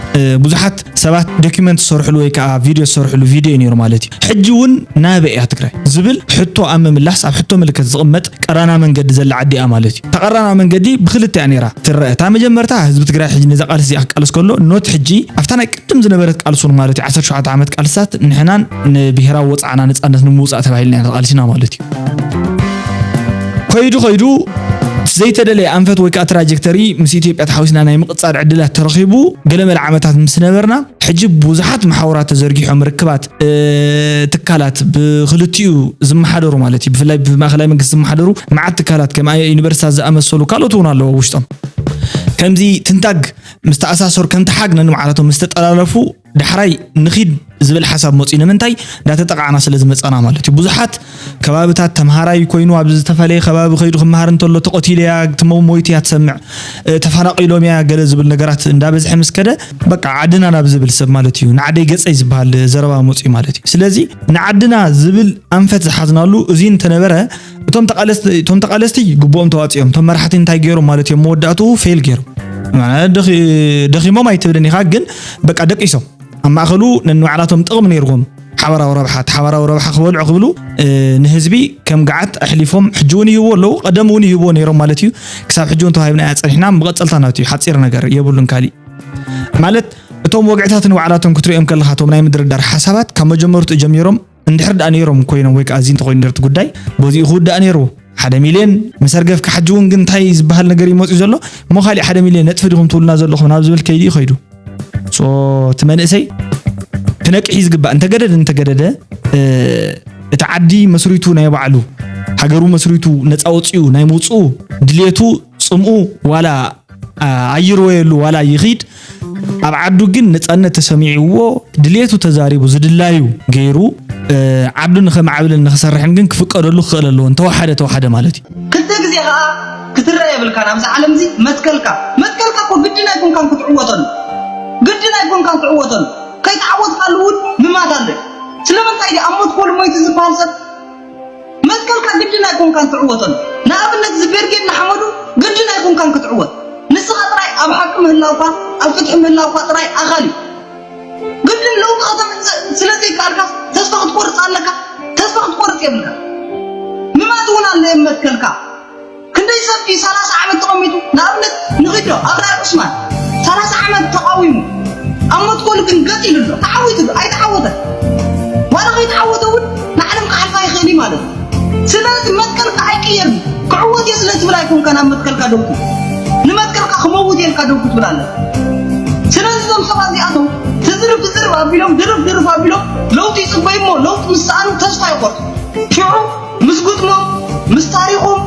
ብዙሓት ሰባት ዶኪመንት ዝሰርሕሉ ወይ ከዓ ቪድዮ ዝሰርሕሉ ቪድዮ እዩ ነይሩ ማለት እዩ። ሕጂ እውን ናበይ እያ ትግራይ ዝብል ሕቶ ኣብ ምምላስ ኣብ ሕቶ ምልክት ዝቕመጥ ቀራና መንገዲ ዘላ ዓዲ እያ ማለት እዩ። እታ ቀራና መንገዲ ብክልተ እያ ነይራ ትረአ። እታ መጀመርታ ህዝቢ ትግራይ ሕጂ ነዛ ቃልሲ እዚኣ ክቃለስ ከሎ ኖት ሕጂ ኣብታ ናይ ቅድም ዝነበረት ቃልሱ ማለት እዩ ዓሰርተ ሸውዓተ ዓመት ቃልስታት ንሕናን ንብሄራዊ ወፅዓና ነፃነት ንምውፃእ ተባሂልና ኢና ተቃልሲና ማለት እዩ። ከይዱ ከይዱ ዘይተደለየ ኣንፈት ወይ ከዓ ትራጀክተሪ ምስ ኢትዮጵያ ተሓዊስና ናይ ምቕፃል ዕድላት ተረኺቡ ገለመለ ዓመታት ምስ ነበርና ሕጂ ብዙሓት መሓውራት ተዘርጊሖም ርክባት ትካላት ብክልቲኡ ዝመሓደሩ ማለት እዩ ብፍላይ ብማእኸላይ መንግስቲ ዝመሓደሩ መዓት ትካላት ከም ዩኒቨርሲታት ዝኣመሰሉ ካልኦት እውን ኣለዎ ውሽጦም ከምዚ ትንታግ ምስ ተኣሳሰሩ ከምቲ ሓግ ነንባዕላቶም ምስ ተጠላለፉ ዳሕራይ ንኺድ ዝብል ሓሳብ መፅኡ ንምንታይ እንዳተጠቃዕና ስለ ዝመፃና ማለት እዩ። ብዙሓት ከባብታት ተምሃራይ ኮይኑ ኣብ ዝተፈለየ ከባቢ ከይዱ ክመሃር እንተሎ ተቐቲሉ እያ ትመሞይት እያ ትሰምዕ ተፈናቒሎም እያ ገለ ዝብል ነገራት እንዳበዝሐ ምስ ከደ በቃ ዓድና ናብ ዝብል ሰብ ማለት እዩ ንዓደይ ገፀይ ዝበሃል ዘረባ መፅኡ ማለት እዩ። ስለዚ ንዓድና ዝብል ኣንፈት ዝሓዝናሉ እዚ እንተነበረ እቶም ተቃለስቲ እቶም ተቃለስቲ ግቡኦም ተዋፂኦም እቶም መራሕቲ እንታይ ገይሮም ማለት እዮም መወዳእትኡ ፌል ገይሮም ደኺሞም ኣይትብልን ኢኻ ግን በቃ ደቂሶም ኣብ ማእኸሉ ነንባዕላቶም ጥቕሚ ነይርዎም ሓበራዊ ረብሓ እቲ ሓበራዊ ረብሓ ክበልዑ ክብሉ ንህዝቢ ከም ገዓት ኣሕሊፎም ሕጂ እውን ይህብዎ ኣለዉ ቀደም እውን ይህብዎ ነይሮም ማለት እዩ። ክሳብ ሕጂ እውን ተዋሂብና እያ ፀኒሕና መቐፀልታ ናት እዩ ሓፂር ነገር የብሉን ካሊእ ማለት እቶም ወግዕታት ንባዕላቶም ክትሪኦም ከለኻ እቶም ናይ ምድርዳር ሓሳባት ካብ መጀመርትኡ ጀሚሮም እንድሕር ደኣ ነይሮም ኮይኖም ወይ ከዓ እዚ እንተኮይኑ ነርቲ ጉዳይ በዚኡ ክውዳእ ነይርዎ ሓደ ሚልዮን ምስ ኣርገፍካ ሕጂ እውን ግን እንታይ ዝበሃል ነገር እዩ መፅኡ ዘሎ እሞ ካሊእ ሓደ ሚልዮን ነጥፊ ዲኹም ትብሉና ዘለኹም ናብ ዝብል ከይዲ እዩ ከይዱ እቲ መንእሰይ ክነቅሕ እዩ ዝግባእ እንተገደደ እንተገደደ እቲ ዓዲ መስሪቱ ናይ ባዕሉ ሃገሩ መስሪቱ ነፃ ወፅኡ ናይ ምውፅኡ ድልየቱ ፅምኡ ዋላ ኣይርወየሉ ዋላ ይኺድ ኣብ ዓዱ ግን ነፃነት ተሰሚዕዎ ድልየቱ ተዛሪቡ ዝድላዩ ገይሩ ዓዱ ንኸማዕብልን ንኽሰርሕን ግን ክፍቀደሉ ክኽእል ኣለዎ እንተወሓደ ተወሓደ ማለት እዩ። ክልተ ግዜ ኸዓ ክትረእ የብልካን ኣብዚ ዓለም እዚ መትከልካ መትከልካ እኮ ግድን ኣይኮንካን ክትዕወተሉ ግድን ኣይኮንካን ክትዕወተሉ ከይተዓወትካሉ እውን ምማት ኣሎ። ስለምንታይ ድዩ ኣብ መትከሉ ሞይቱ ዝበሃል ሰብ መትከልካ ግድን ኣይኮንካን ትዕወተሉ። ንኣብነት እዚ ቤርጌድ ንሓመዱ ግድን ኣይኮንካን ክትዕወት። ንስኻ ጥራይ ኣብ ሓቂ ምህላውካ ኣብ ፍትሒ ምህላውካ ጥራይ ኣኻል እዩ። ግድን ለውጢ ከተምፅእ ስለዘይከኣልካስ ተስፋ ክትቆርፅ ኣለካ። ተስፋ ክትቆርፅ የብልካ። ምማት እውን ኣለየም መትከልካ። ክንደይ ሰብ እዩ ሰላሳ ዓመት ተቐሚጡ ንኣብነት ንኺዶ ኣብራር ዑስማን ሰላሳ ዓመት ተቓዊሙ ኣብ መትከሉ ግን ገጥ ኢሉ ኣሎ ተዓዊቱ ዶ ኣይተዓወተን ዋላ ከይተዓወተ እውን ንዓለም ክሓልፋ ይኽእል እዩ ማለት እዩ ስለዚ መትከልካ ኣይቅየርን ክዕወት እየ ስለ ትብል ኣይኮንካ ናብ መትከልካ ደውቱ ንመትከልካ ክመውት እየ ኢልካ ደውቱ ትብል ኣለካ ስለዚ እዞም ሰባት እዚኣቶም ትዝርፍ ትዝርፍ ኣቢሎም ድርፍ ድርፍ ኣቢሎም ለውጢ ይፅበዩ እሞ ለውጢ ምስ ሰኣኑ ተስፋ ይቆርጡ ሽዑ ምስ ግጥሞም፣ ምስ ታሪኾም፣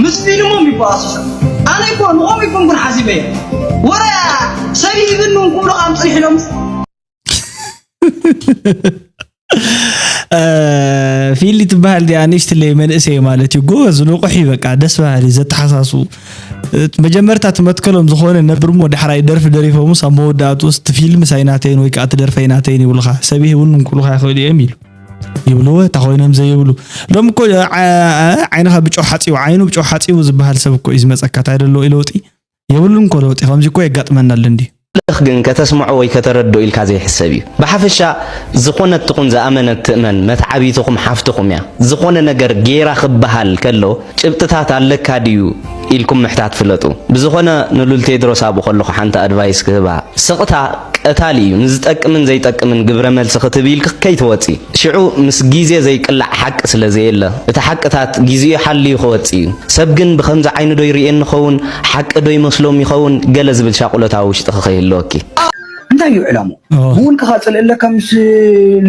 ምስ ፊልሞም ይበኣሱ ሰብ። ኣነ እኮ ንኦም ይኮንኩን ሓሲበዮ። ወረ ሰብ ይህብኒ እውን ክብሉ ካብ ፅንሕ ኢሎምስ። ፊሊ ትበሃል ዲኣ ንእሽትለይ መንእሰይ ማለት እዩ ጎበዝ ንቑሕ እዩ በቃ ደስ በሃሊ ዘተሓሳስቡ መጀመርታ ትመትከሎም ዝኾነ ነብርሞ ዳሕራይ ደርፊ ደሪፎምስ ኣብ መወዳእትኡስ እቲ ፊልምስ ኣይናተይን ወይ ከዓ እቲ ደርፊ ኣይናተይን ይብሉኻ ሰብ ይህብኒ ክብሉኻ ይኽእሉ እዮም ኢሉ ይብልዎ እታ ኮይኖም ዘይብሉ ሎም እኮ ዓይንኻ ብጨው ሓፂቡ ዓይኑ ብጨው ሓፂቡ ዝበሃል ሰብ እኮ እዩ ዝመፀካ እንታይ ደለዎ ለውጢ የብሉን እኮ ለውጢ ከምዚ እኮ የጋጥመና ኣሎ እንዲ ከይትልእኽ ግን ከተስምዖ ወይ ከተረድኦ ኢልካ ዘይሕሰብ እዩ። ብሓፈሻ ዝኾነት ትኹን ዝኣመነት ትእመን መትዓቢትኹም ሓፍትኹም እያ። ዝኾነ ነገር ጌራ ክበሃል ከሎ ጭብጥታት ኣለካ ድዩ ኢልኩም ምሕታት ፍለጡ። ብዝኾነ ንሉል ቴድሮስ ኣብኡ ከለኹ ሓንቲ ኣድቫይስ ክህባ፣ ስቕታ ቀታሊ እዩ። ንዝጠቅምን ዘይጠቅምን ግብረ መልሲ ክትብ ኢልክ ከይትወጺ። ሽዑ ምስ ግዜ ዘይቅላዕ ሓቂ ስለ ዘየለ፣ እቲ ሓቅታት ግዜኡ ሓልዩ ክወጽእ እዩ። ሰብ ግን ብኸምዚ ዓይኒ ዶ ይርእየኒ ይኸውን፣ ሓቂ ዶ ይመስሎም ይኸውን፣ ገለ ዝብል ሻቑሎት ኣብ ውሽጥኺ ከይህልወኪ። እንታይ እዩ ዕላሙ? እውን ክኻጽል ኣለካ ምስ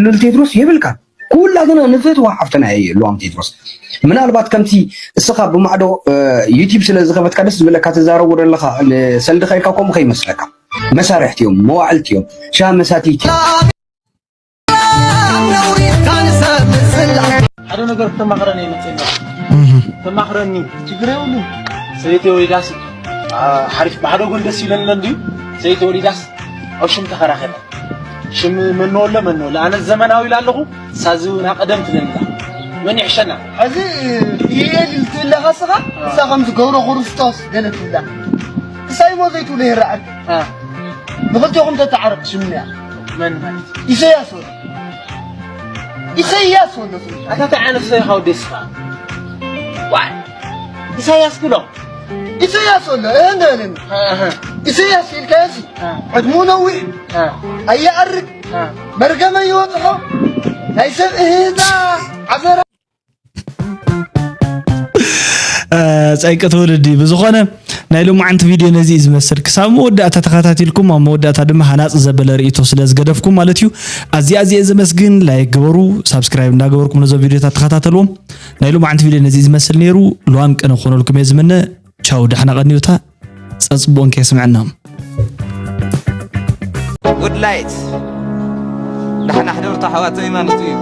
ሉል ቴድሮስ የብልካ። ኩላትና ንፈትዋ ሓፍትና እየ ሉዋም ቴድሮስ። ምናልባት ከምቲ እስኻ ብማዕዶ ዩቲብ ስለ ዝኸፈትካ ደስ ዝበለካ ትዛረቡ ዘለኻ ሰልዲ ኸይልካ ከምኡ ከይመስለካ። መሳርሕቲ እዮም፣ መዋዕልቲ እዮም፣ ሻ መሳትይቲ። ሓደ ነገር ክተማኽረኒ እየ መፅእ። ተማኽረኒ። ችግር የብሉ። ሰበይቲ ወሊዳስ ሓሪፍ ብሓደ ጎን ደስ ይለኒ እንድዩ። ሰበይቲ ወሊዳስ ኣብ ሽም ተኸራኸረ። ሽም መን ወሎ መን ወሎ ኣነ ዘመናዊ ኢለ ኣለኹ። ሳዚ እውን ኣቐደም ትለኒ። መን ይሕሸና? ሕዚ ይኤል ትብለኻ ስኻ እሳ ከም ዝገብሮ ክርስቶስ ገለ ትብላ። እሳይ ሞ ዘይትብሎ ይረኣል። ንኽልቴኹም ተተዓረቕ ሽምንያ። መን ማለት? ኢሰያስ ወሎ። ኢሰያስ ወሎ። ኣታ እንታይ ዓይነት ሰብ ኢኻ ወዲ እስኻ? ዋይ! ኢሳያስ ብሎ። ኢሰያስ ወሎ። እህ እንደ እህ። ኢሰያስ ኢልካዮ ሲ ዕድሙ ነዊሕ። ኣየኣርግ። መርገመ ይወፅሖ። ናይ ሰብ እህታ ዓፈራ። ጸይቂ ትውልዲ። ብዝኾነ ናይ ሎማዓንቲ ቪድዮ ነዚ እዩ ዝመስል። ክሳብ መወዳእታ ተኸታቲልኩም ኣብ መወዳእታ ድማ ሃናጺ ዘበለ ርእይቶ ስለ ዝገደፍኩም ማለት እዩ። ኣዚኣ ኣዚአ ዘመስግን። ላይክ ግበሩ፣ ሳብስክራይብ እንዳገበርኩም ነዞም ቪድዮታት ተኸታተልዎም። ናይ ሎማዓንቲ ቪድዮ ነዚ እዩ ዝመስል ነይሩ። ሉዋም ቅነ ክኾነልኩም እየ ዝምነ። ቻው፣ ዳሕና ቀንዩታ። ጸጽቡኦን ከየስምዐና። ጉድ ላይት ዳሕና ሕደርቱ ኣሕዋተይ ማለት እዩ።